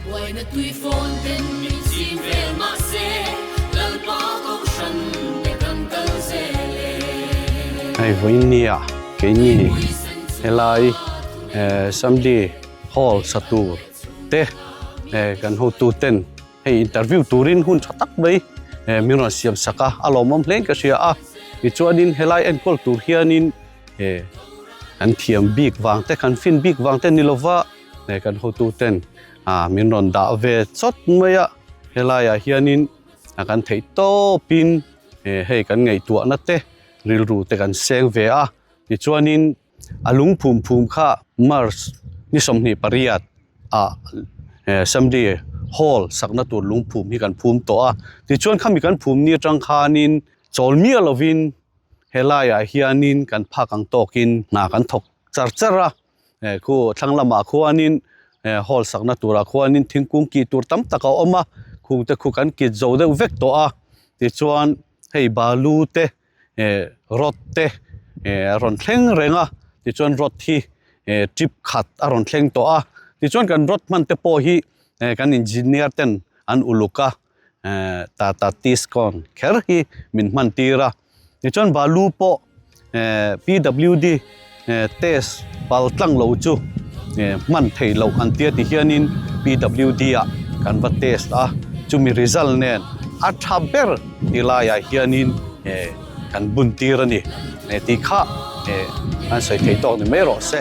Buaina tui fawn ten min chim vel mahse Lalpa kohhran te kan kal zel e. Hei vawiin nia keini helai Assembly Hall sa tur te kan hotu ten hei interview turin hun tha tak mai min rawn siam sak a, a lawmawm hle in ka hria a, tichuanin helai enkawl tur hianin kan thiam bik vang te kan fin bik vang te ni lova kan hotu ten min rawn dah ve chawt mai a, helaiah hianin kan theih tawpin hei kan ngaihtuahna te rilru te kan seng ve a, tichuanin A lung phum phum kha March ni 28 ah Assembly Hall sakna tur lung phum hi kan phum tawh a. Tichuan khami kan phum ni atang khanin chawl miah lovin helaiah hianin kan phak ang tawkin hna kan thawk char char a. Khu thlang lamah khuanin hall sakna turah khuanin thingkung kih tur tam tak a awm a, khung te khu kan kit zo deuh vek tawh a. Tichuan hei balu te rod te a rawn thleng reng a tichuan rod hi trip khat a rawn thleng tawh a tichuan kan rod hman te pawh hi kan engineer ten an uluk a tata tiscon kher hi min hman tir a tichuan balu pawh P_W_D test pal tlang lo chu hman thei loh an tia ti hianin P_W_D ah kan va test a chumi result nen a tha ber ti laiah hianin kan bun tir a ni tih kha an sawi thei tawk ni mai rawh se.